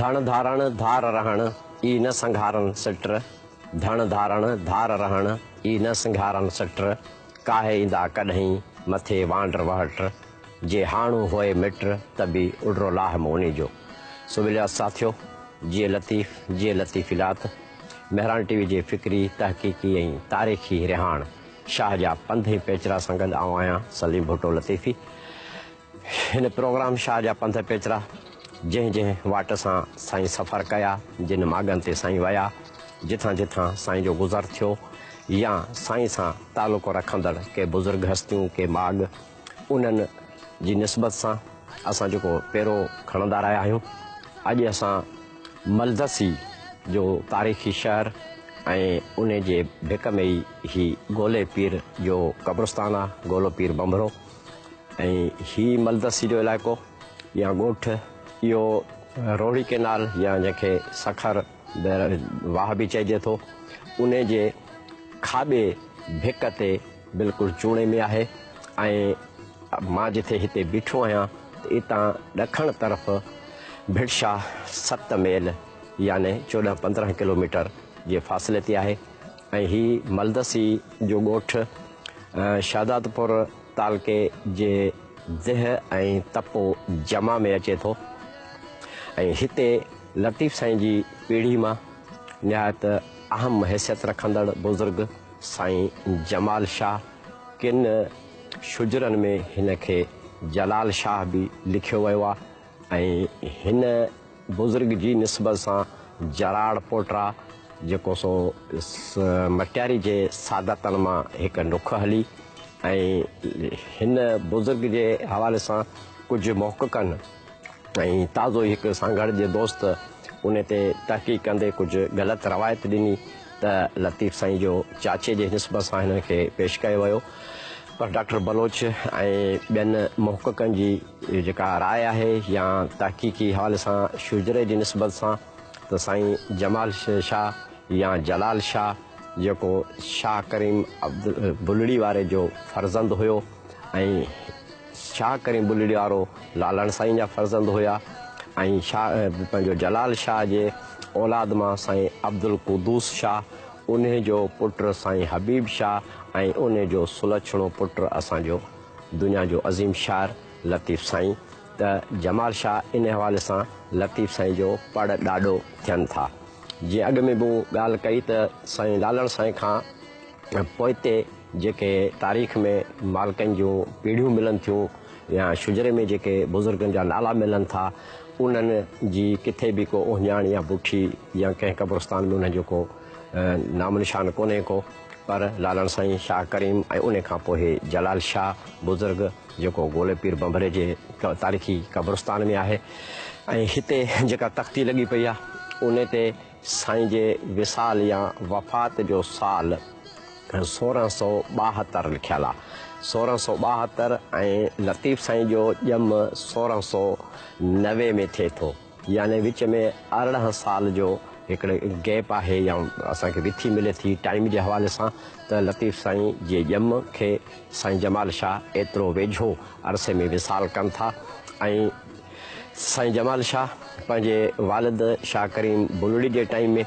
ڌڻ ڌارڻ ڌار رهڻ، ئي نه سنگهارن سٽر، ڌڻ ڌارڻ ڌار رهڻ، ئي نه سنگهارن سٽر، ڪاهي ايندا ڪڏهين، مٿي وانڊر وهٽ، جي هاڻو هوء مٽ، ته به اڏرو لاهه موني جو. سو ٻيليا ساٿيو، جيئي لطيف، جيئي لطيفي لات، مهراڻ ٽي وي جي فڪري، تحقيقي ۽ تاريخي رهاڻ شاهه جا پنڌ ۽ پيچرا سان گڏ آئون آهيان سليم ڀٽو لطيفي. هن پروگرام شاهه جا پنڌ پيچرا جنهن جنهن واٽ سان سائين سفر ڪيا، جن ماڳن تي سائين ويا، جتان جتان سائين جو گذر ٿيو يا سائين سان تعلق رکندڙ ڪي بزرگ هستيون، ڪي ماڳ، انهن جي نسبت سان اسان جيڪو پيرو کڻندا رهيا آهيون. اڄ اسان ملدسي جو تاريخي شهر ۽ انهي جي ڀڪ ۾ ئي هي گولي پير جو قبرستان آ، گولو پير ڀنڀرو. ۽ هي ملدسي جو علائقو يا ڳوٺ اهو روهڙي ڪينال يا جنهن کي سکر واهه به چئجي ٿو انهي جي کاٻي ڀڪ تي بلڪل چوڻي ۾ آهي ۽ مان جٿي هتي بيٺو آهيان ته اتان ڏکڻ طرف ڀٽ شاهه 7 ميل يعني 14 15 ڪلوميٽر جي فاصلي تي آهي ۽ هي ملدسي جو ڳوٺ شهدادپور تعلقي جي ديهه ۽ تپو جمع ۾ اچي ٿو ۽ هتي لطيف سائين جي پيڙهي مان نهايت اهم حيثيت رکندڙ بزرگ سائين جمال شاهه، ڪن شجرن ۾ هن کي جلال شاهه به لکيو ويو آهي ۽ هن بزرگ جي نسبت سان جراڙ پوٽرا جيڪو سو مٽياري جي ساداتن مان هڪ نک هلي ۽ هن بزرگ جي حوالي سان ڪجهه محققن ۽ تازو ئي هڪ سانگهڙ جي دوست ان تي تحقيق ڪندي ڪجهه غلط روايت ڏني ته لطيف سائين جو چاچي جي نسبت سان هنن کي پيش ڪيو ويو پر ڊاڪٽر بلوچ ۽ ٻين محققن جي جيڪا راء آهي يا تحقيقي حوالي سان شجري جي نسبت سان ته سائين جمال شاهه يا جلال شاهه جيڪو شاهه ڪريم بلڙي واري جو فرزند هيو ۽ شاهه ڪريم بلڙي وارو لالڻ سائين جا فرزند هيا ۽ شاهه پنهنجو جلال شاهه جي اولاد مان سائين عبدالقدوس شاهه، انهي جو پٽ سائين حبيب شاهه ۽ انهي جو سلڇڻو پٽ اسان جو دنيا جو عظيم شاعر لطيف سائين ته جمال شاهه انهي حوالي سان لطيف سائين جو پڙ ڏاڏو ٿين ٿا. جيئن اڳ ۾ مون ڳالهه ڪئي ته سائين لالڻ سائين کان پوئتي جيڪي تاريخ ۾ مالڪن جون پيڙهيون ملن ٿيون يا شجري ۾ جيڪي بزرگن جا نالا ملن ٿا انهن جي ڪٿي به ڪو اهڃاڻ يا بٺي يا ڪنهن قبرستان ۾ انهن جو ڪو نام نشان ڪونهي ڪو پر لالڻ سائين شاهه ڪريم ۽ ان کان پوء جلال شاهه بزرگ جيڪو گولي پير ڀنڀري جي تاريخي قبرستان ۾ آهي ۽ هتي جيڪا تختي لڳي پئي آهي ان تي سائين جي وصال يا وفات جو سال 1672 لکيل آ. 1672 ۽ لطيف سائين جو ڄم 1690 ۾ ٿئي ٿو. يعني وچ ۾ 18 سال جو هڪڙي گيپ آهي يا اسان کي وٿي ملي ٿي ٽائيم جي حوالي سان ته لطيف سائين جي ڄم کي سائين جمال شاهه ايترو ويجهو عرصي ۾ وصال ڪن ٿا ۽ سائين جمال شاهه پنهنجي والد شاهه ڪريم بلڙي جي ٽائيم ۾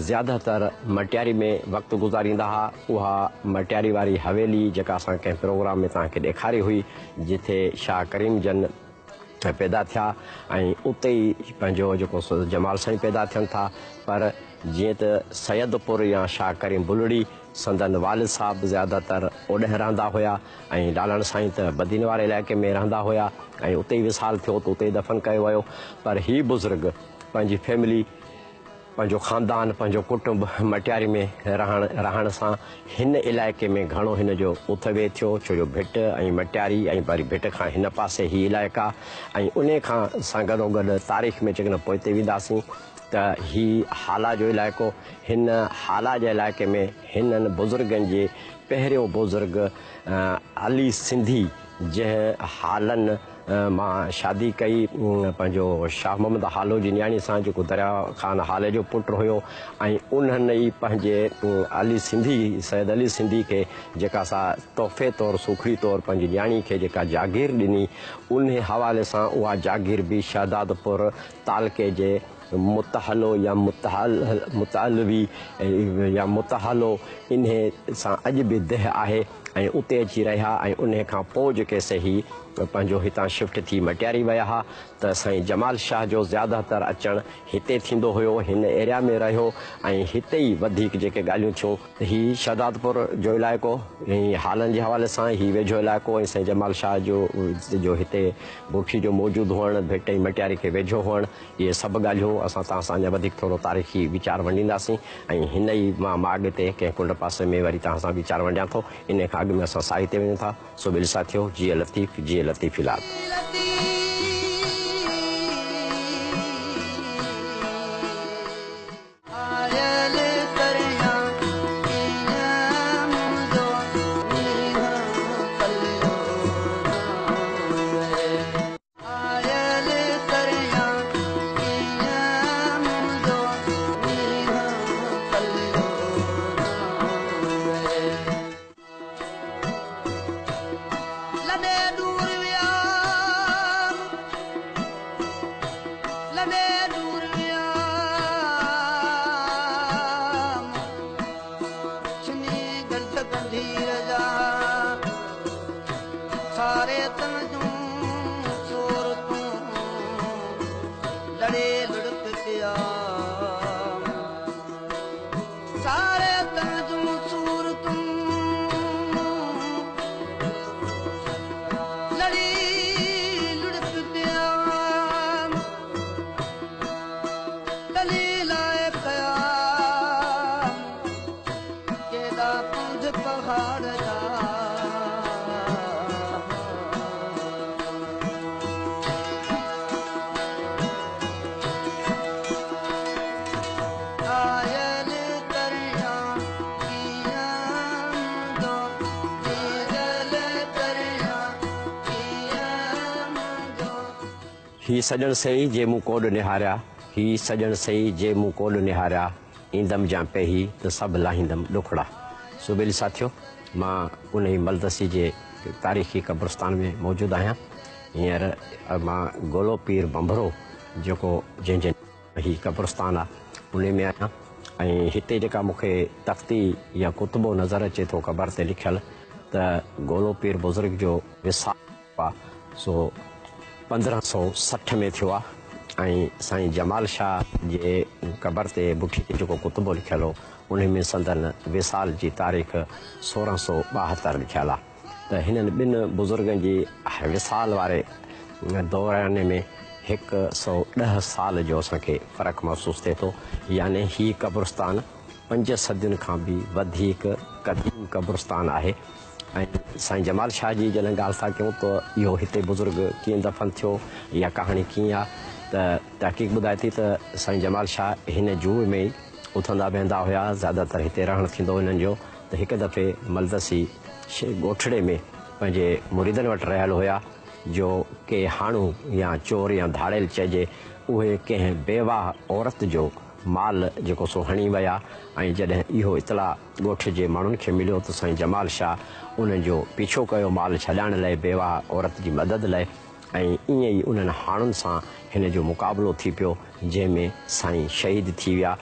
زياده تر مٽياري ۾ وقت گذاريندا ها. اها مٽياري واري حويلي جيڪا اسان ڪنهن پروگرام ۾ توهان کي ڏيکاري هئي جتي شاهه ڪريم جن پيدا ٿيا ۽ اتي ئي پنهنجو جيڪو سو جمال سائين پيدا ٿين ٿا پر جيئن ته سيد پور يا شاهه ڪريم بلڙي سندن والد صاحب زياده تر اوڏهن رهندا هيا ۽ لالڻ سائين ته بدين واري علائقي ۾ رهندا هيا ۽ اتي ئي وصال ٿيو ته اتي ئي دفن ڪيو ويو پر هي بزرگ پنهنجي فيملي پنهنجو خاندان پنهنجو ڪٽنب مٽياري ۾ رهڻ رهڻ سان هن علائقي ۾ گهڻو هن جو اٿ ويهه ٿيو ڇو جو ڀٽ ۽ مٽياري ۽ وري ڀٽ کان هن پاسي هي علائقا ۽ انهي کان سان گڏوگڏ تاريخ ۾ جيڪڏهن پوئتي وينداسين ته هي هالا جو علائقو هن هالا جي علائقي ۾ هنن بزرگن جي پهريون بزرگ علي سنڌي جنهن هالن مان شادي ڪئي پنهنجو شاهه محمد هالو جي نياڻي سان جيڪو دريا خان هالي جو پٽ هيو ۽ انهن ئي پنهنجي علي سنڌي سيد علي سنڌي کي جيڪا سا تحفي طور سوکڙي طور پنهنجي نياڻي کي جيڪا جاگير ڏني انهي حوالي سان اها جاگير به شهدادپور تعلقي جي متحلو يا متعلوي يا متحلو انهي سان اڄ به ديهه آهي ۽ اتي اچي رهيا ۽ انهي کان پوء جيڪي سي هي پنهنجو هتان شفٽ ٿي مٽياري ويا ها ته سائين جمال شاهه جو زياده تر اچڻ هتي ٿيندو هيو، هن ايريا ۾ رهيو ۽ هتي ئي وڌيڪ جيڪي ڳالهيون ٿيون. هي شهدادپور جو علائقو ۽ هالن جي حوالي سان هي ويجهو علائقو ۽ سائين جمال شاهه جو جو هتي بوٺي جو موجود هئڻ، ڀٽ ۽ مٽياري کي ويجهو هئڻ، اهي سڀ ڳالهيون اسان توهان سان اڃا وڌيڪ ٿورو تاريخي ويچار ونڊينداسين ۽ هن ئي مان ماڳ تي ڪنهن ڪنڊ پاسي ۾ وري توهان سان ويچار ونڊيان ٿو. انهي کان اڳ ۾ اسان ساهي تي وڃون ٿا. سو ٻيلي ساٿيو، جيئي لطيف، جيئي لطيفي لال. آيل ڪريان ڪيئن منهنجو نينهن پليو ناهي. آيل ڪريان ڪيئن منهنجو نينهن پليو ناهي. لڏي ڏور ويام، لڏي ڏور ويام، ڇني گنڍ گنڀير جا، ساري تن جون سورتون، لڙي لڙڪ پيام. ساري تن جون صورتون لڙي لڙڪ پيام، ڪلي لاء قيام، ڪيڏا پنڌ پهاڙ جا. آيل ڪريان ڪيئن منهنجو جيجل ڪريان ڪيئن منهنجو. هي سڄڻ سئي جي مون ڪوڏ نهاريا، هي سڄڻ سئي جي مون ڪوڏ نهاريا، ايندم جان پيهي ته سڀ لاهيندم ڏکڙا. سو ٻيلي ساٿيو، مان انهي ملدسي جي تاريخي قبرستان ۾ موجود آهيان. هينئر مان گولو پير ڀنڀرو جيڪو جنهن جي. هي قبرستان آ انهي ۾ آهيان ۽ هتي جيڪا مون کي تختي يا ڪتبو نظر اچي ٿو قبر تي لکيل ته گولو پير بزرگ جو وصال آ سو 1560 ۾ ٿيو آ ۽ سائين جمال شاهه جي قبر تي بٺي تي جيڪو ڪتبو لکيل هو انهي ۾ سندن وصال جي تاريخ 1672 لکيل آ. ته هنن ٻن بزرگن جي وصال واري دوراني ۾ 110 سال جو اسان کي فرق محسوس ٿئي ٿو، يعني هي قبرستان پنج صدين کان به وڌيڪ قديم قبرستان آهي ۽ سائين جمال شاهه جي جڏهن ڳالهه ٿا ڪيون ته اهو هتي بزرگ ڪيئن دفن ٿيو يا ڪهاڻي ڪيئن آ ته تحقيق ٻڌائي ٿي ته سائين جمال شاهه هن جوء ۾ ئي اٿندا ويهندا هيا، زياده تر هتي رهڻ ٿيندو هو هنن جو. ته هڪ دفعي ملدسي ڳوٺڙي ۾ پنهنجي مريدن وٽ رهيل هيا جو ڪي هاڻو يا چور يا ڌاڙيل چئجي اهي ڪنهن بيواهه عورت جو مال جيڪو سو هڻي ويا ۽ جڏهن اهو اطلاع ڳوٺ جي ماڻهن کي مليو ته سائين جمال شاهه انهن جو پيڇو ڪيو مال ڇڏائڻ لئه بيواهه عورت جي مدد لئه ۽ ائين ئي انهن هاڻن سان هن جو مقابلو ٿي پيو جنهن ۾ سائين شهيد ٿي ويا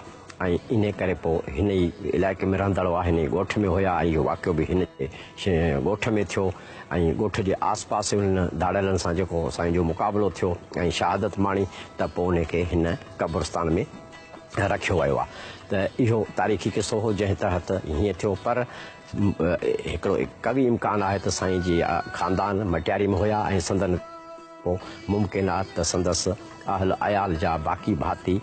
۽ انهي ڪري پوء هن ئي علائقي ۾ رهندڙ هئا، هن ئي ڳوٺ ۾ هيا ۽ اهو واقعو به هن جي ڳوٺ ۾ ٿيو ۽ ڳوٺ جي آس پاس انهن ڌاڙيلن سان جيڪو سائين جو مقابلو ٿيو ۽ شهادت ماڻي ته پوء انهي کي هن قبرستان ۾ رکيو ويو آهي ته اهو تاريخي قصو هو جنهن تحت هيئن ٿيو پر هڪڙو قوي امڪان آهي ته سائين جي خاندان مٽياري ۾ هيا ۽ سندن پوء ممڪن آهي ته سندس اهل عيال جا باقي ڀاتي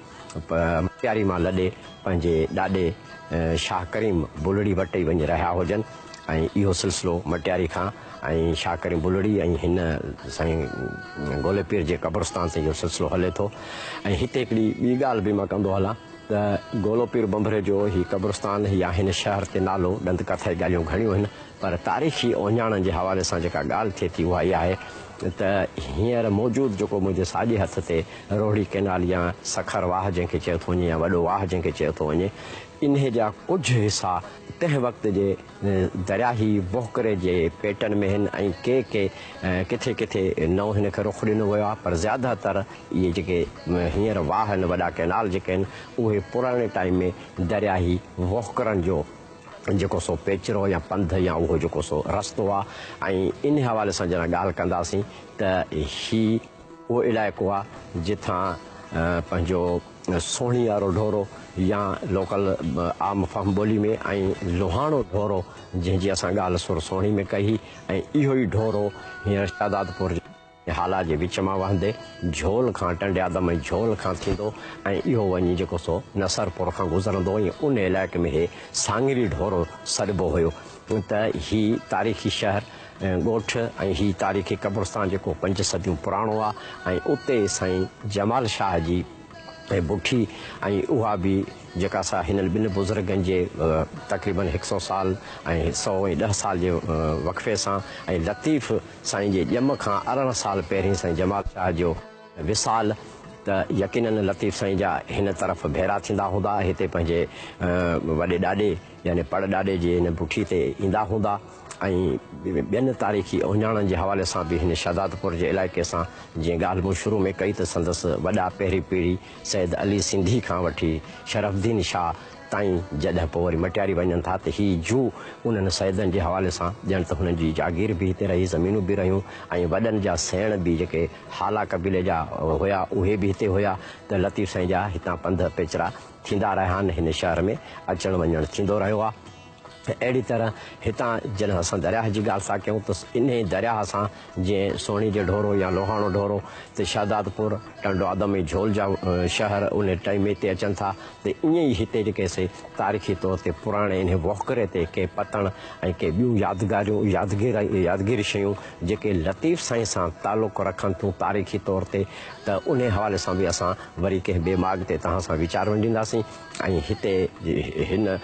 مٽياري مان لڏي پنهنجي ڏاڏي شاهه ڪريم بلڙي وٽ ئي وڃي رهيا هجن ۽ اهو سلسلو مٽياري کان ۽ شاهه ڪريم بلڙي ۽ هن سائين گولي پير جي قبرستان تائين اهو سلسلو هلي ٿو ۽ هتي هڪڙي ٻي ڳالهه به مان ڪندو هلان ته گولو پير ڀنڀري جو هي قبرستان يا هن شهر تي نالو ڏند ڪٿائي ڳالهيون گهڻيون آهن پر تاريخي اهڃاڻن جي حوالي سان جيڪا ڳالهه ٿئي ٿي اها اها آهي ته هينئر موجود جيڪو منهنجي ساڄي هٿ تي روهڙي ڪئنال يا سکر واهه جنهن کي چيو ٿو وڃي يا وڏو واهه جنهن کي چيو ٿو وڃي انهي جا ڪجهه حصا تنهن وقت جي درياهي وهڪري جي پيٽن ۾ هن ۽ ڪي ڪي ڪٿي ڪٿي نئون هن کي رخ ڏنو ويو آهي پر زياده تر اهي جيڪي هينئر واهه آهن وڏا ڪئنال جيڪي آهن اهي پراڻي ٽائيم ۾ درياهي وهڪرن جو جيڪو سو پيچرو يا پنڌ يا اهو جيڪو سو رستو آهي ۽ ان حوالي سان جڏهن ڳالهه ڪنداسين ته هي اهو علائقو آهي جتان پنهنجو سوهڻي وارو ڍورو يا لوڪل عام فهم ٻولي ۾ ۽ لوهاڻو ڍورو جنهن جي اسان ڳالهه سر سوهڻي ۾ ڪئي هئي ۽ اهو ئي ڍورو هينئر شهدادپور جي هالا جي وچ مان وهندي جهول کان ٽنڊي آدم ۽ جهول کان ٿيندو ۽ اهو وڃي جيڪو سو نصرپور کان گذرندو ۽ ان علائقي ۾ هي ساڱري ڍورو سڏبو هيو ته هي تاريخي شهر ڳوٺ ۽ هي تاريخي قبرستان جيڪو پنج صديون پراڻو آ ۽ اتي سائين جمال شاهه جي بٺي ۽ اها به جيڪا سا هنن ٻن بزرگن جي تقريبن هڪ سئو سال ۽ 110 سال جي وقفي سان ۽ لطيف سائين جي ڄم کان 18 سال پهرين سائين جمال شاهه جو وصال ته يقيناً لطيف سائين جا هن طرف ڀيرا ٿيندا هوندا، هتي پنهنجي وڏي ڏاڏي يعني پڙ ڏاڏي جي هن بٺي تي ايندا هوندا ۽ ٻين تاريخي اهڃاڻن جي حوالي سان به هن شهدادپور جي علائقي سان جيئن ڳالهه مون شروع ۾ ڪئي ته سندس وڏا پهرين پيڙهي سيد علي سنڌي کان وٺي شرف الدين شاهه تائين جڏهن پوء وري مٽياري وڃن ٿا ته هي جوء انهن سيدن جي حوالي سان ڄڻ ته هنن جي جاگير به هتي رهي، زمينون به رهيون ۽ وڏن جا سيڻ به جيڪي هالا قبيلي جا هيا اهي به هتي هيا ته لطيف سائين جا هتان پنڌ پيچرا ٿيندا رهيا آهن، هن شهر ۾ اچڻ وڃڻ ٿيندو رهيو آهي. اهڙي طرح هتان جڏهن اسان درياهه جي ڳالهه ٿا ڪيون ته انهي درياهه سان جيئن سوهڻي جو ڍورو يا لوهاڻو ڍورو ته شهدادپور، ٽنڊو آدم ۽ جهول جا شهر انهي ٽائيم هتي اچن ٿا ته ائين ئي هتي جيڪي سي تاريخي طور تي پراڻي انهي وهڪري تي ڪي پتڻ ۽ ڪي ٻيون يادگاريون يادگيري شيون جيڪي لطيف سائين سان تعلق رکن ٿيون تاريخي طور تي ته انهي حوالي سان به اسان وري ڪنهن ٻئي ماڳ تي توهان سان ويچار ونڊينداسين ۽ هتي هن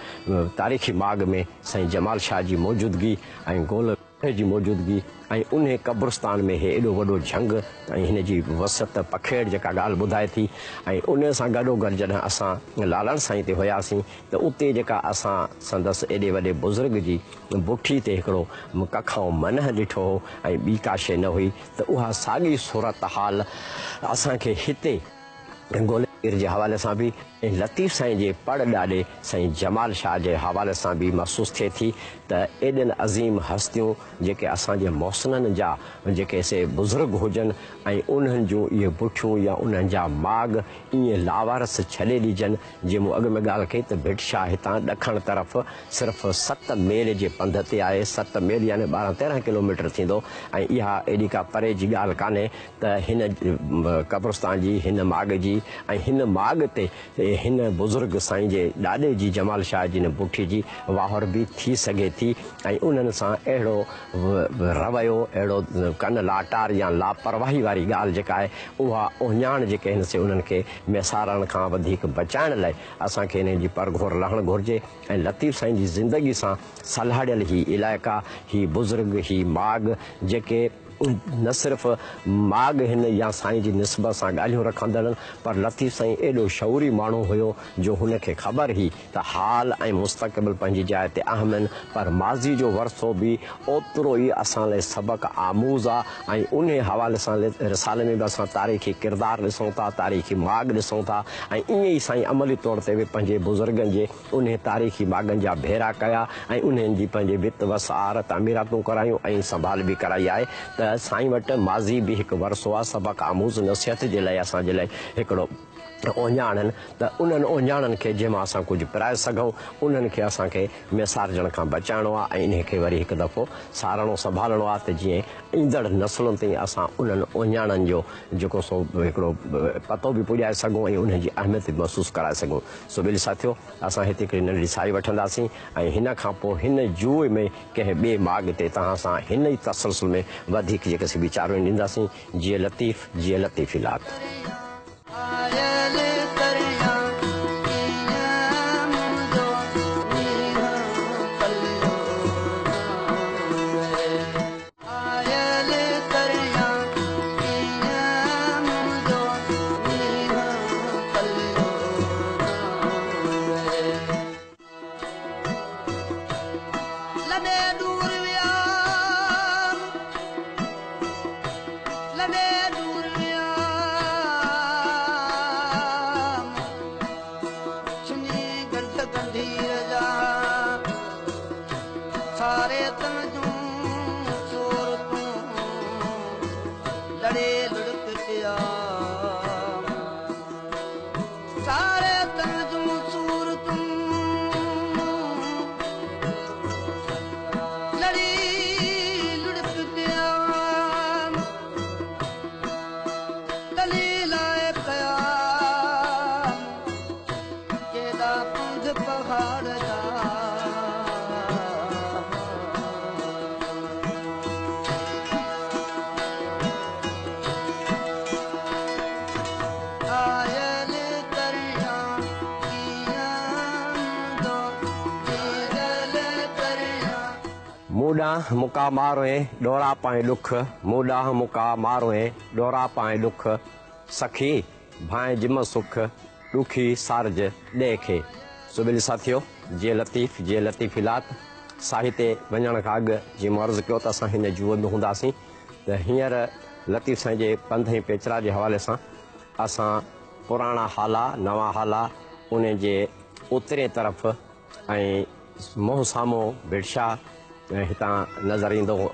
تاريخي ماڳ ۾ سائين جمال شاهه جي موجودگي ۽ گول جي موجودگي ۽ انهي قبرستان ۾ هي ايڏو وڏو جهنگ ۽ هن جي وسعت پکيڙ جيڪا ڳالهه ٻڌائي ٿي ۽ انهي سان گڏوگڏ جڏهن اسان لالڻ سائين تي هياسين ته اتي جيڪا اسان سندس ايڏي وڏي بزرگ جي بٺي تي هڪڙو ڪکائون منهن ڏٺو هو ۽ ٻي ڪا شيء نه هئي ته اها ساڳي صورتحال اسان کي هتي گولي پير جي حوالي سان به ۽ لطيف سائين جي پڙ ڏاڏي سائين جمال شاهه جي حوالي سان به محسوس ٿئي ٿي ته ايڏين عظيم هستيون جيڪي اسان جي محسنن جا جيڪي سي بزرگ هجن ۽ انهن جون اهي بٺيون يا انهن جا ماڳ ائين لاوارث ڇڏي ڏجن جيئن مون اڳ ۾ ڳالهه ڪئي ته ڀٽ شاهه هتان ڏکڻ طرف صرف 7 ميل جي پنڌ تي آهي، 7 ميل يعني 12 13 ڪلوميٽر ٿيندو ۽ اها ايڏي ڪا پري جي ڳالهه ڪانهي ته هن قبرستان جي، هن ماڳ جي ۽ هن ماڳ تي هن بزرگ سائين جي ڏاڏي جي جمال شاهه جي هن بٺي جي واهر به ٿي سگهي ٿي ۽ انهن سان اهڙو رويو، اهڙو ڪن لاٽار يا لاپرواهي واري ڳالهه جيڪا آهي اها اهڃاڻ جيڪي هن سي انهن کي ميسارڻ کان وڌيڪ بچائڻ لاء اسان کي انهن جي پرگهور لهڻ گهرجي ۽ لطيف سائين جي زندگي سان سلهاڙيل هي علائقا، هي بزرگ، هي ماڳ جيڪي نه صرف ماڳ هن يا سائين جي نسبت سان ڳالهيون رکندڙن پر لطيف سائين ايڏو شعوري ماڻهو هيو جو هن کي خبر هئي ته حال ۽ مستقبل پنهنجي جاء تي اهم آهن پر ماضي جو ورثو به اوترو ئي اسان لاء سبق آموز آ ۽ انهي حوالي سان رسالي ۾ به اسان تاريخي ڪردار ڏسون ٿا، تاريخي ماڳ ڏسون ٿا ۽ ائين ئي سائين عملي طور تي به پنهنجي بزرگن جي انهي تاريخي ماڳن جا ڀيرا ڪيا ۽ انهن جي پنهنجي وت وس آهر تعميراتون ڪرايون ۽ سنڀال به ڪرائي آهي ته سائين وٽ ماضي به هڪ ورثو آ، سبق آموز نصيحت جي لاء اسان جي لاء هڪڙو اهڃاڻ ته انهن اهڃاڻن کي جنهن مان اسان ڪجهه پرائي سگهون انهن کي اسان کي ميسارجڻ کان بچائڻو آهي ۽ انهي کي وري هڪ دفعو سارڻو سنڀالڻو آهي ته جيئن ايندڙ نسلن تائين اسان انهن اهڃاڻن جو جيڪو سو هڪڙو پتو به پڄائي سگهون ۽ انهن جي اهميت به محسوس ڪرائي سگهون. سو ٻيلي ساٿيو اسان هتي هڪڙي ننڍڙي ساهي وٺنداسين ۽ هن کان پوء هن جوء ۾ ڪنهن ٻئي ماڳ تي توهان سان هن ئي تسلسل ۾ وڌيڪ جيڪي سي ويچارون ڏينداسين. جيئي لطيف، جيئي لطيفي لات. آيل تريان ڪيئن منهنجو نينهن پليو ري. آيل تريان ڪيئن منهنجو نينهن پليو ري. مون ڏانهن مڪا ماروئين، ڏوراپا ۽ ڏک، مون ڏانهن مڪا ماروئين، ڏوراپا ۽ ڏک، سکي، ڀانء جم سک، ڏکي سارج ڏيهه کي. سو ٻيلي ساٿيو، جيئي لطيف، جيئي لطيفي لات، ساهي تي وڃڻ کان اڳ جيئن مون عرض ڪيو ته اسان هن جوء ۾ هونداسين ته هينئر لطيف سائين جي پنڌ ۽ پيچرا جي حوالي سان اسان پراڻا هالا، نوان هالا، انهي جي اترين طرف ۽ منهن سامهون ڀٽشاهه هتان نظر ايندو هو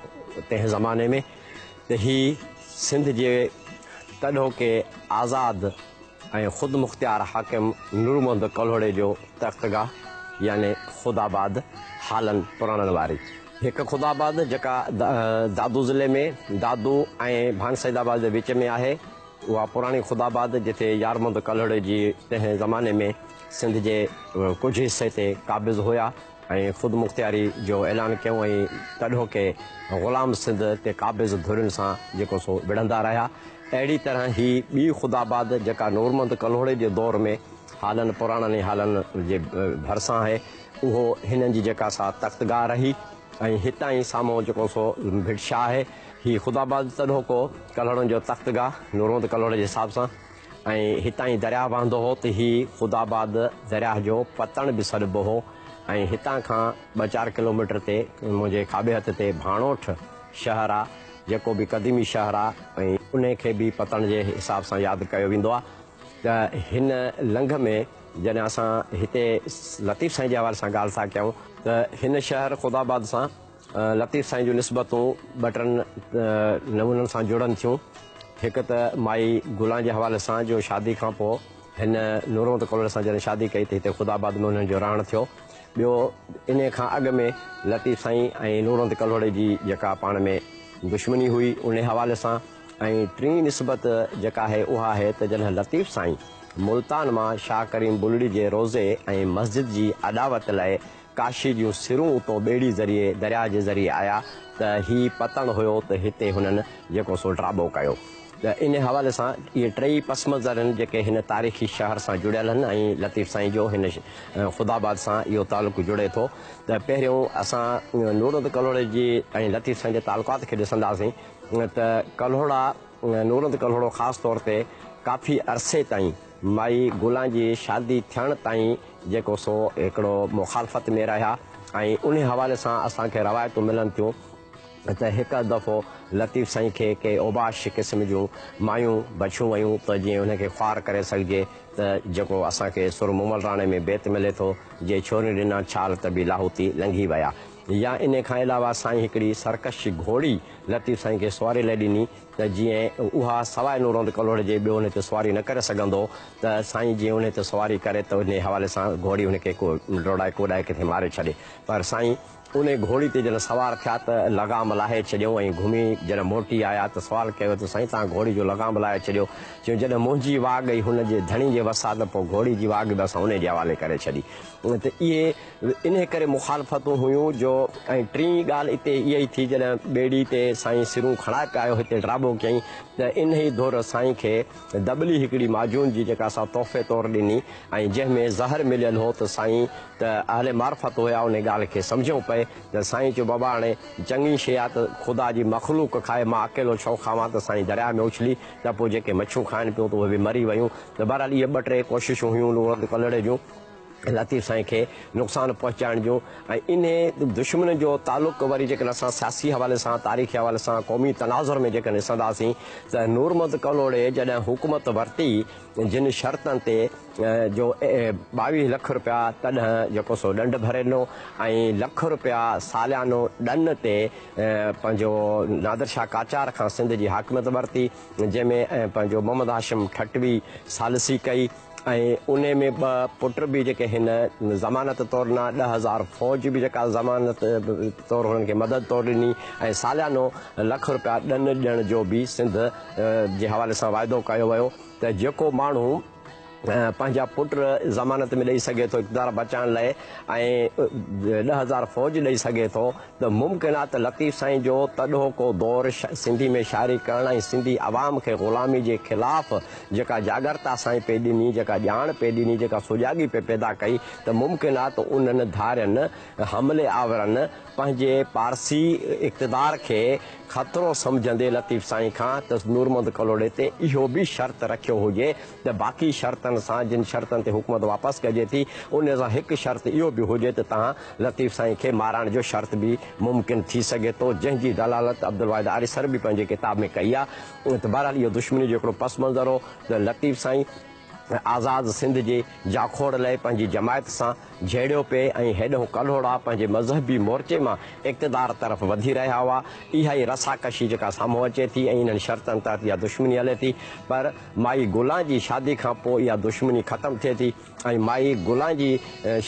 تنهن زماني ۾ ته هي سنڌ جي تڏهوڪي آزاد ۽ خودمختيار حاڪم نور محمد ڪلهوڙي جو تختگاهه يعني خداآباد هالن پراڻن واري هڪ خداآباد جيڪا دادو ضلعي ۾ دادو ۽ ڀان سيد آباد جي وچ ۾ آهي. اها پراڻي خدا آباد جتي يار محمد ڪلهوڙي جي تنهن زماني ۾ سنڌ جي ڪجهه حصي تي قابض هيا ۽ خودمختياري جو اعلان ڪيون ۽ تڏهوڪي غلام سنڌ تي قابض ڌرين سان جيڪو سو وڙهندا رهيا. اهڙي طرح هي ٻي خدا آباد جيڪا نور محمد ڪلهوڙي جي دور ۾ هالن پراڻن ۽ هالن جي ڀرسان آهي اهو هنن جي جيڪا سا تختگاهه رهي ۽ هتان ئي سامهون جيڪو سو ڀٽ شاهه آهي. هي خداآباد تڏهوڪو ڪلهوڙن جو تختگاهه نوروند ڪلهوڙي جي حساب سان ۽ هتان ئي درياهه وهندو هو ته هي خداآباد درياهه جو پتڻ به سڏبو هو ۽ هتان کان ٻه چار ڪلوميٽر تي منهنجي کاٻي هٿ تي ڀاڻوٺ شهر آ جيڪو به قديمي شهر آ ۽ انهي کي به پتڻ جي حساب سان ياد ڪيو ويندو آ ته هن لنگهه ۾ جڏهن اسان هتي لطيف سائين جي حوالي سان ڳالهه ٿا ڪيون ته هن شهر خداآباد سان لطيف سائين جون نسبتون ٻه ٽن نمونن سان جڙن ٿيون. هڪ ته مائي گلان جي حوالي سان جو شادي کان پوء هن نورمحمد ڪلهوڙي سان جڏهن شادي ڪئي ته هتي خدا آباد ۾ انهن جو رهڻ ٿيو. ٻيو انهي کان اڳ ۾ لطيف سائين ۽ نورمحمد ڪلهوڙي جي جيڪا پاڻ ۾ دشمني هئي انهي حوالي سان ۽ ٽين نسبت جيڪا آهي اها آهي ته جڏهن لطيف سائين ملتان مان شاهه ڪريم بلڙي جي روضي ۽ مسجد جي اڏاوت لاء ڪاشي جون سرون اتو ٻيڙي ذريعي درياء جي ذريعي آيا ته هي پتڻ هيو ته هتي هنن جيڪو سو ڊاٻو ڪيو ته ان حوالي سان اهي ٽئي پس منظر آهن جيڪي هن تاريخي شهر سان جڙيل آهن ۽ لطيف سائين جو هن خدا آباد سان اهو تعلق جڙي ٿو ته پهريون اسان نورد ڪلهوڙي جي ۽ لطيف سائين جي تعلقات کي ڏسنداسين ته ڪلهوڙا نورد ڪلهوڙو خاص طور تي ڪافي عرصي تائين مائي گلان جي شادي ٿيڻ تائين جيڪو سو هڪڙو مخالفت ۾ رهيا ۽ انهي حوالي سان اسان کي روايتون ملن ٿيون ته هڪ اڌ دفعو لطيف سائين کي ڪي اوباش قسم جون مايون بڇيون ويون ته جيئن انهن کي خوار ڪري سگهجي ته جيڪو اسان کي سر مومل راڻي ۾ بيت ملي ٿو جي ڇورين ڏنا ڇال ته به لاهوتي لنگهي ويا يا انهي کان علاوه سائين هڪڙي سرڪش گهوڙي لطيف سائين کي سواري لئه ڏني ته جيئن اها سواء نوروند ڪلهوڙي جي ٻيو ان تي سواري نه ڪري سگهندو ته سائين جيئن انهي تي سواري ڪري ته انهي حوالي سان گهوڙي ان کي ڪو ڊوڙائي ڪوڏائي ڪٿي ماري ڇڏي پر سائين انهي گهوڙي تي جڏهن سوار ٿيا ته لغام لاهي ڇڏيائون ۽ گهمي جڏهن موٽي آيا ته سوال ڪيو ويو ته سائين توهان گهوڙي جو لغام لاهي ڇڏيو چيو جڏهن منهنجي واڳ ئي هن جي ڌڻي جي وس آ ته پوء گهوڙي جي واڳ به اسان انهي جي حوالي ڪري ڇڏي ته اهي انهيء ڪري مخالفتون هيون جو ۽ ٽين ڳالهه اتي اها ئي ٿي جڏهن ٻيڙي تي سائين سرون کڻائي پيا آيو هتي ڊاٻو ڪيائين ته انهيء ڌر سائين کي دٻلي هڪڙي معجون جي جيڪا سا تحفي طور ڏني ۽ جنهن ۾ زهر مليل هو ته سائين ته اهل معرفت هيا انهيء ڳالهه کي سمجهيو پئي ته سائين چيو بابا هاڻي چڱي شيء آ ته خدا جي مخلوق کائي مان اڪيلو ڇو کاوان ته سائين درياهه ۾ اڇلي ته پوء جيڪي مڇيون کائن پيون ته اهي به مري ويون ته بهرحال اهي ٻه ٽي ڪوششون هيون لوڻ ڪلهڙي جون. لطيف سائين کي نقصان پهچائڻ جون ۽ انهي دشمن جو تعلق وري جيڪڏهن اسان سياسي حوالي سان تاريخي حوالي سان قومي تناظر ۾ جيڪڏهن ڏسنداسين ته نور محمد ڪلهوڙي جڏهن حڪومت ورتي جن شرطن تي جو 22 لک رپيا تڏهن جيڪو سو ڏنڊ ڀري ڏنو ۽ لک رپيا ساليانو ڏن تي پنهنجو نادر شاهه قاچار کان سنڌ جي حاڪميت ورتي جنهن ۾ پنهنجو محمد هاشم ٺٽوي ثالثي ڪئي ۽ انهي ۾ ٻه پٽ به جيڪي هن ضمانت طور ڏنا، 10,000 فوج به جيڪا ضمانت طور هنن کي مدد طور ڏني ۽ ساليانو لک رپيا ڏن ڏيڻ جو به سنڌ جي حوالي سان واعدو ڪيو ويو ته جيڪو ماڻهو پنهنجا پٽ ضمانت ۾ ڏئي سگهي ٿو اقتدار بچائڻ لئه ۽ 10,000 فوج ڏئي سگهي ٿو ته ممڪن آ ته لطيف سائين جو تڏهوڪو دور سنڌي ۾ شاعري ڪرڻ ۽ سنڌي عوام کي غلامي جي خلاف جيڪا جاڳرتا سائين پئي ڏني، جيڪا ڄاڻ پئي ڏني، جيڪا سجاڳي پئي پيدا ڪئي ته ممڪن آ ته انهن ڌارين حملي آورن پنهنجي پارسي اقتدار کي خطرو سمجهندي لطيف سائين کان ته نورمحمد ڪلهوڙي تي اهو به شرط رکيو هجي ته باقي شرطن سان جن شرطن تي حڪومت واپس ڪجي ٿي ان سان هڪ شرط اهو به هجي ته توهان لطيف سائين کي مارائڻ جو شرط به ممڪن ٿي سگهي ٿو جنهن جي دلالت عبدالواحد آريسر به پنهنجي ڪتاب ۾ ڪئي آهي ته بهرحال اهو دشمني جو هڪڙو پس منظر هو ته لطيف سائين آزاد سنڌ جي جاکوڙ لئه پنهنجي جماعت سان جهيڙيو پئي ۽ هيڏهون ڪلهوڙا پنهنجي مذهبي مورچي مان اقتدار طرف وڌي رهيا هئا. اها ئي رساڪشي جيڪا سامهون اچي ٿي ۽ انهن شرطن تحت اها دشمني هلي ٿي. پر مائي گلان جي شادي کان پوء اها دشمني ختم ٿئي ٿي ۽ مائي گلان جي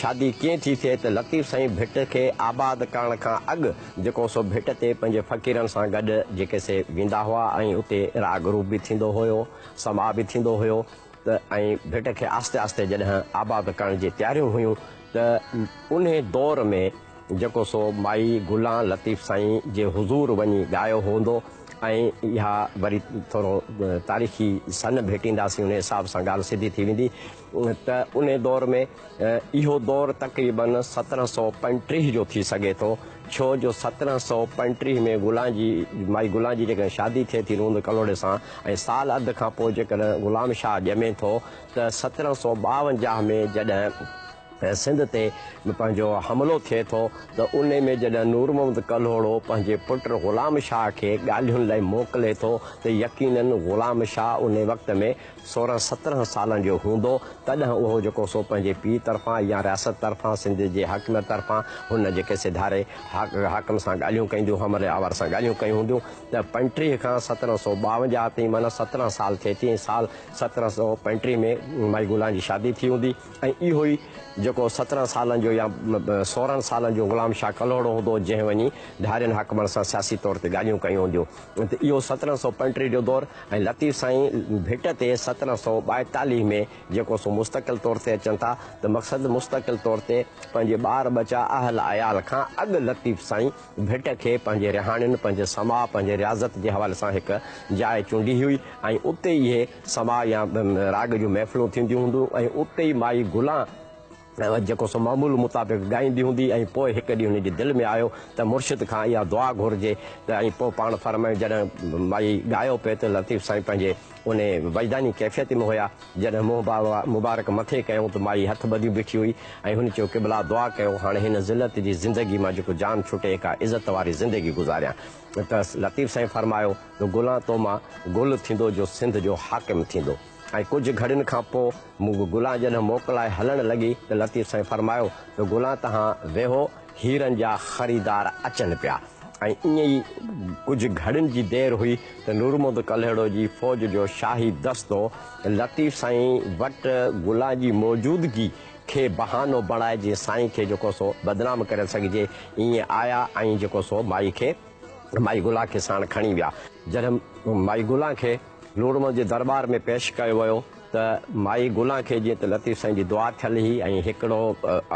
شادي ڪيئن ٿي ٿئي ته لطيف سائين ڀٽ کي آباد ڪرڻ کان اڳ جيڪو سو ڀٽ تي پنهنجي فقيرن سان گڏ جيڪي سي ويندا هئا ۽ اتي راڳ روپ به ٿيندو هيو. سماع به ٿيندو هيو ته ۽ ڀٽ کي آهستي آهستي جڏهن آباد ڪرڻ جي تياريون هيون ته انهي دور ۾ جيڪو سو مائي گلان لطيف سائين جي حضور وڃي ڳايو هوندو ۽ اها وري ٿورو تاريخي سن ڀيٽينداسين انهي حساب سان ڳالهه سڌي ٿي ويندي ته انهي دور ۾ اهو دور تقريباً 1735 جو ٿي سگهي ٿو، ڇو جو 1735 ۾ گلان جي مائي گلان جي جيڪڏهن شادي ٿئي ٿي روند ڪلهوڙي سان ۽ سال اڌ کان پوء جيڪڏهن غلام شاهه ڄمي ٿو ته 1752 ۾ جڏهن سنڌ تي پنهنجو حملو ٿئي ٿو ته انهي ۾ جڏهن نور محمد ڪلهوڙو پنهنجي پٽ غلام شاهه کي ڳالهين لاء موڪلي ٿو ته يقيناً غلام شاهه انهي وقت ۾ 16 17 سالن جو هوندو، تڏهن اهو جيڪو سو پنهنجي پيء طرفان يا رياست طرفان، سنڌ جي حاڪميت طرفان هن جيڪي سي ڌاري حاڪم سان ڳالهيون ڪينديون، حملي آور سان ڳالهيون ڪيون هونديون ته 35 کان 1752 تائين معنيٰ 17 سال ٿئي ٿي ۽ سال 1735 ۾ مائي گلان جي شادي ٿي هوندي ۽ اهو ئي جيڪو 17 سالن جو يا 16 سالن جو غلام شاهه ڪلهوڙو هوندو جنهن وڃي ڌارين حاڪمن سان سياسي طور تي ڳالهيون ڪيون هونديون ته اهو 1735 جو دور ۽ لطيف سائين ڀٽ تي 1742 ۾ جيڪو سو مستقل طور تي اچن ٿا ته مقصد مستقل طور تي پنهنجي ٻار ٻچا اهل عيال کان اڳ لطيف سائين ڀٽ کي پنهنجي رهاڻين پنهنجي سماع پنهنجي رياضت جي حوالي سان هڪ جاء چونڊي هئي ۽ اتي اهي سماع يا راڳ جون محفلون ٿينديون هونديون ۽ اتي ئي مائي گلان جيڪو سو معمول مطابق ڳائيندي هوندي ۽ پوء هڪ ڏينهن هن جي دل ۾ آيو ته مرشد کان اها دعا گهرجي ته ۽ پوء پاڻ فرمايو جڏهن مائي ڳايو پئي ته لطيف سائين پنهنجي انهي وجداني ڪيفيت ۾ هيا جڏهن منهن مبارڪ مٿي ڪيائون ته مائي هٿ ٻڌيون بيٺي هئي ۽ هن چيو قبلا دعا ڪيو هاڻي هن ذلت جي زندگي مان جيڪو جان ڇٽي ڪا عزت واري زندگي گذاريان ته لطيف سائين فرمايو ته گلان تو مان گل ٿيندو جو سنڌ جو حاڪم ٿيندو. ۽ ڪجهه گهڙين کان پوء مون گلان جڏهن موڪلائي هلڻ لڳي ته لطيف سائين فرمايو ته گلان تهان ويهو هيرن جا خريدار اچن پيا ۽ ائين ئي ڪجهه گهڙين جي دير هئي ته نورمحمد ڪلهوڙو جي فوج جو شاهي دستو لطيف سائين وٽ گلان جي موجودگي کي بهانو بڻائي جيئن سائين کي جيڪو سو بدنام ڪري سگهجي ائين آيا ۽ جيڪو سو مائي کي مائي گلان کي ساڻ کڻي ويا. جڏهن مائي گلان کي نورمحمد جي درٻار ۾ پيش ڪيو ويو ته مائي گلان کي جيئن ته لطيف سائين جي دعا ٿيل هئي ۽ هڪڙو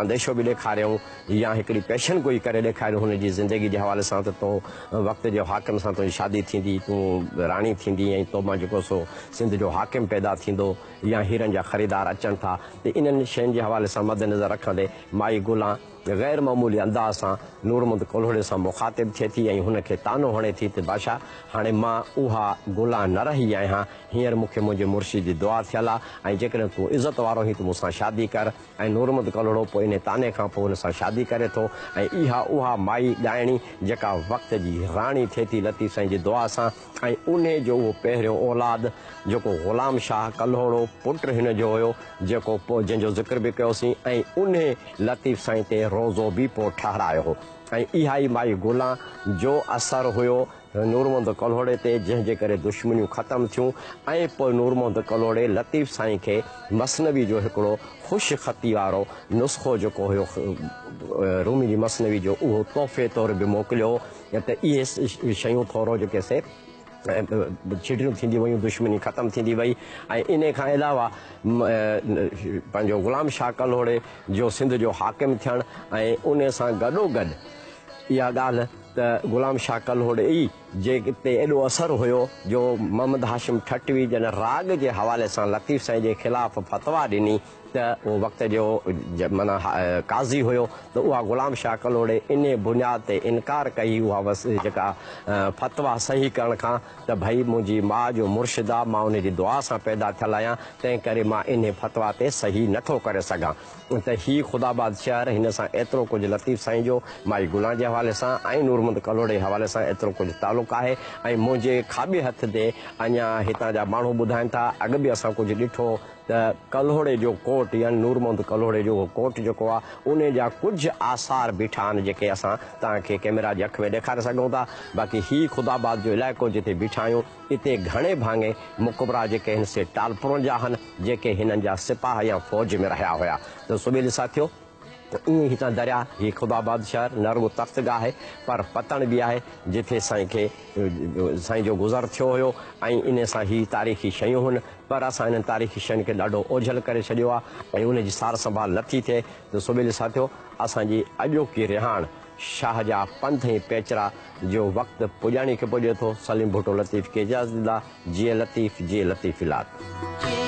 انديشو به ڏيکاريائون يا هڪڙي پيشن گوئي ڪري ڏيکاريائون هن جي زندگي جي حوالي سان ته تون وقت جي حاڪم سان تنهنجي شادي ٿيندي تون راڻي ٿيندين ۽ تو مان جيڪو سو سنڌ جو حاڪم پيدا ٿيندو يا هيرن جا خريدار اچن ٿا ته انهن شين جي حوالي سان مدنظر رکندي مائي گلان غير معمولي انداز سان نورمحمد ڪلهوڙي سان مخاطب ٿئي ٿي ۽ هن کي طعنو هڻي ٿي ته بادشاهه هاڻي مان اها گلان نه رهي آهيان، هينئر مون کي منهنجي مرشد جي دعا ٿيل آ ۽ جيڪڏهن تون عزت وارو هين ته مون سان شادي ڪر ۽ نورمحمد ڪلهوڙو پوء انهي طعني کان پوء هن سان شادي ڪري ٿو ۽ اها اها مائي ڳائڻي جيڪا وقت جي راڻي ٿئي ٿي لطيف سائين جي دعا سان ۽ انهي جو اهو پهريون اولاد جيڪو غلام شاهه ڪلهوڙو پٽ هن جو هيو جيڪو پوء جنهن جو ذڪر به ڪيوسين ۽ انهي لطيف سائين تي روضو به پوء ٺهرايو هو ۽ اها ئي مائي گلان جو اثر هيو نورمحمد ڪلهوڙي تي جنهن جي ڪري دشمنيون ختم ٿيون ۽ پوء نورمحمد ڪلهوڙي لطيف سائين کي مثنوي جو هڪڙو خوش خطي وارو نسخو جيڪو هيو رومي جي مثنوي جو اهو تحفي طور به موڪليو هو ته اهي شيون ٿورو جيڪي سي ڇيٽيون ٿينديون ويون، دشمني ختم ٿيندي وئي ۽ انهي کان علاوه پنهنجو غلام شاهه ڪلهوڙي جو سنڌ جو حاڪم ٿيڻ ۽ انهي سان گڏوگڏ اها ڳالهه ته غلام شاهه ڪلهوڙي ئي جي تي ايڏو اثر هيو جو محمد هاشم ٺٽوي جڏهن راڳ جي حوالي سان لطيف سائين جي خلاف فتويٰ ڏني ته اهو وقت جو معنيٰ قاضي هيو ته اها غلام شاهه ڪلهوڙي انهي بنياد تي انڪار ڪئي اها جيڪا فتويٰ صحيح ڪرڻ کان ته ڀئي منهنجي ماء جو مرشد آ مان انهي جي دعا سان پيدا ٿيل آهيان تنهن ڪري مان انهي فتويٰ تي صحيح نه ٿو ڪري سگهان ته هي خدا آباد شهر هن سان ايترو ڪجهه لطيف سائين جو مائي گلان جي حوالي سان ۽ نور محمد ڪلهوڙي جي حوالي سان ايترو ڪجهه تعلق آهي ۽ منهنجي کاٻي هٿ تي اڃا هتان جا ماڻهو ٻڌائن ٿا اڳ به اسان ڪجهه ڏٺو ته ڪلهوڙي جو ڪوٽ يعني نور محمد ڪلهوڙي جو اهو ڪوٽ جيڪو آهي انهي جا ڪجهه آثار بيٺا آهن جيڪي اسان توهان کي ڪئميرا جي اک ۾ ڏيکاري سگهون ٿا باقي هي خدا آباد جو علائقو جتي بيٺا آهيون اتي گهڻي ڀاڱي مقبرا جيڪي آهن سي ٽالپرن جا آهن جيڪي هنن جا سپاهه يا فوج ۾ رهيا هيا ته سبيلي ساٿيو ائين ئي هتان درياء هي خدا آباد شهر نه رڳو تختگاهه آهي پر پتڻ به آهي جتي سائين کي سائين جو گذر ٿيو هيو ۽ انهي سان هي تاريخي شيون هن پر اسان انهن تاريخي شين کي ڏاڍو اوجهل ڪري ڇڏيو آهي ۽ انهي جي سار سنڀال نه ٿي ٿئي ته سبيلي ساٿيو اسان جي اڄوڪي رهاڻ شاهه جا پنڌ ۽ پيچرا جو وقت پڄاڻي کي پڄي ٿو سليم ڀٽو لطيف کي اجازت ڏيندا جيئي لطيف جيئي لطيفي لات.